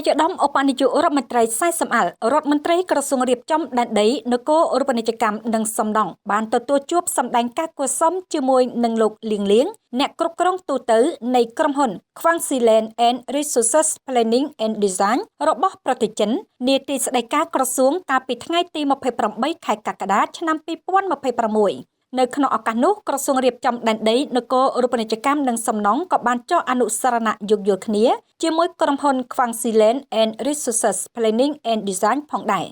ឯកឧត្តមឧបនាយករដ្ឋមន្ត្រីសែសំអាល់រដ្ឋមន្ត្រីក្រសួងរៀបចំដែនដីនគររូបនីយកម្មនិងសំណង់បានទទួលជួបសម្ដែងការគួរសមជាមួយនឹងលោកលៀងលៀងអ្នកគ្រប់គ្រងទូទៅនៃក្រុមហ៊ុន Kwangxi Land and Resources Planning and Design របស់ប្រទេសចិននាទីស្តីការក្រសួងកាលពីថ្ងៃទី28ខែកក្កដាឆ្នាំ2026នៅក្នុងឱកាសនោះក្រសួងរៀបចំដែនដីនគររូបនីយកម្មនិងសំណង់ក៏បានចុះអនុស្សរណៈយោគយល់គ្នាជាមួយក្រុមហ៊ុន Kwangxi Land and Resources Planning and Design ផងដែរ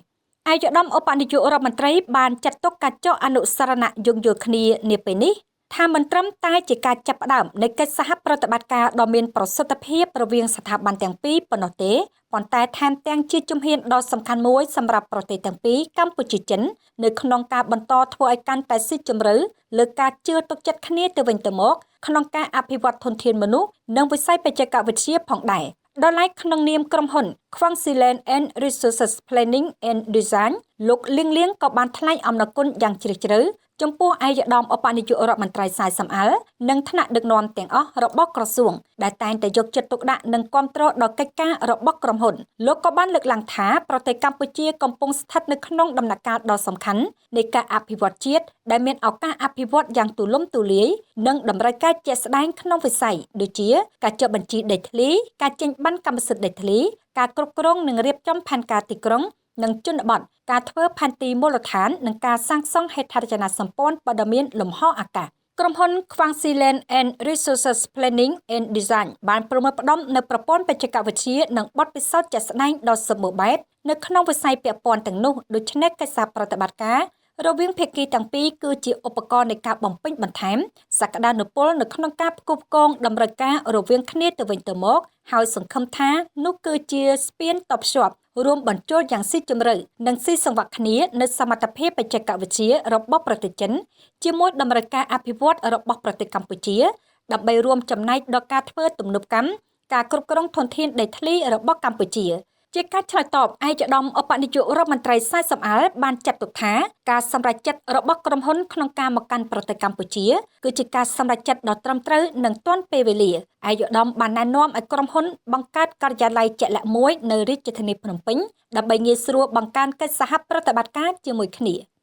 ឯកឧត្តមឧបនាយករដ្ឋមន្ត្រីបានចាត់ទុកការចុះអនុស្សរណៈយោគយល់គ្នានាពេលនេះថាមិនត្រឹមតែជាការចាប់ផ្ដើមនៃកិច្ចសហប្រតិបត្តិការដ៏មានប្រសិទ្ធភាពរវាងស្ថាប័នទាំងពីរប៉ុណ្ណោះទេប៉ុន្តែថែមទាំងជាជំហានដ៏សំខាន់មួយសម្រាប់ប្រទេសទាំងពីរកម្ពុជាចិននៅក្នុងការបន្តធ្វើឲ្យកាន់តែស៊ីជម្រៅលើការជឿទុកចិត្តគ្នាទៅវិញទៅមកក្នុងការអភិវឌ្ឍធនធានមនុស្សនិងវិស័យបច្ចេកវិទ្យាផងដែរដោយឡែកក្នុងនាមក្រុមហ៊ុន Kwangxi Land and Resources Planning and Design លោកលៀងលៀងក៏បានថ្លែងអំណរគុណយ៉ាងជ្រាលជ្រៅចំពោះឯកឧត្តមឧបនាយករដ្ឋមន្ត្រីសែសំអាល់និងថ្នាក់ដឹកនាំទាំងអស់របស់ក្រសួងដែលតែងតែយកចិត្តទុកដាក់និងគាំទ្រដល់កិច្ចការរបស់ក្រុមហ៊ុនលោកក៏បានលើកឡើងថាប្រទេសកម្ពុជាកំពុងស្ថិតនៅក្នុងដំណាក់កាលដ៏សំខាន់នៃការអភិវឌ្ឍជាតិដែលមានឱកាសអភិវឌ្ឍយ៉ាងទូលំទូលាយនិងតម្រូវការជាក់ស្ដែងក្នុងវិស័យដូចជាការចុះបញ្ជីដីធ្លីការចេញប័ណ្ណកម្មសិទ្ធិដីធ្លីការគ្រប់គ្រងនិងរៀបចំផែនការទីក្រុងនិងជនបទការធ្វើផែនទីមូលដ្ឋាននិងការសាងសង់ហេដ្ឋារចនាសម្ព័ន្ធព័ត៌មានលំហអាកាសក្រុមហ៊ុន Kwangxi Land and Resources Planning and Design បានប្រមូលផ្ដុំនូវប្រព័ន្ធបច្ចេកវិទ្យានិងបទពិសោធន៍ជាក់ស្ដែងដ៏សម្បូរបែបនៅក្នុងវិស័យពាក់ព័ន្ធទាំងនោះដូច្នេះកិច្ចសហប្រតិបត្តិការរវាងភាគីទាំងពីរគឺជាឧបករណ៍នៃការបំពេញបន្ថែមសក្តានុពលនៅក្នុងការផ្គូផ្គងតម្រូវការរវាងគ្នាទៅវិញទៅមកហើយសង្ឃឹមថានោះគឺជាស្ពានតភ្ជាប់រួមបញ្ចូលយ៉ាងស៊ីជម្រៅនិងស៊ីសង្វាក់គ្នានូវសមត្ថភាពបច្ចេកវិទ្យារបស់ប្រទេសចិនជាមួយតម្រូវការអភិវឌ្ឍរបស់ប្រទេសកម្ពុជាដើម្បីរួមចំណែកដល់ការធ្វើទំនើបកម្មការគ្រប់គ្រងធនធានដីធ្លីរបស់កម្ពុជាជាការឆ្លើយតបឯកឧត្តមឧបនាយករដ្ឋមន្ត្រីសែសំអាល់បានចាត់ទុកថាការសម្រេចចិត្តរបស់ក្រុមហ៊ុនក្នុងការមកកាន់ប្រទេសកម្ពុជាគឺជាការសម្រេចចិត្តដ៏ត្រឹមត្រូវនិងទាន់ពេលវេលាឯកឧត្តមបានណែនាំឲ្យក្រុមហ៊ុនបង្កើតការិយាល័យជាក់លាក់មួយនៅរាជធានីភ្នំពេញដើម្បីងាយស្រួលបង្កើនកិច្ចសហប្រតិបត្តិការជាមួយគ្នា។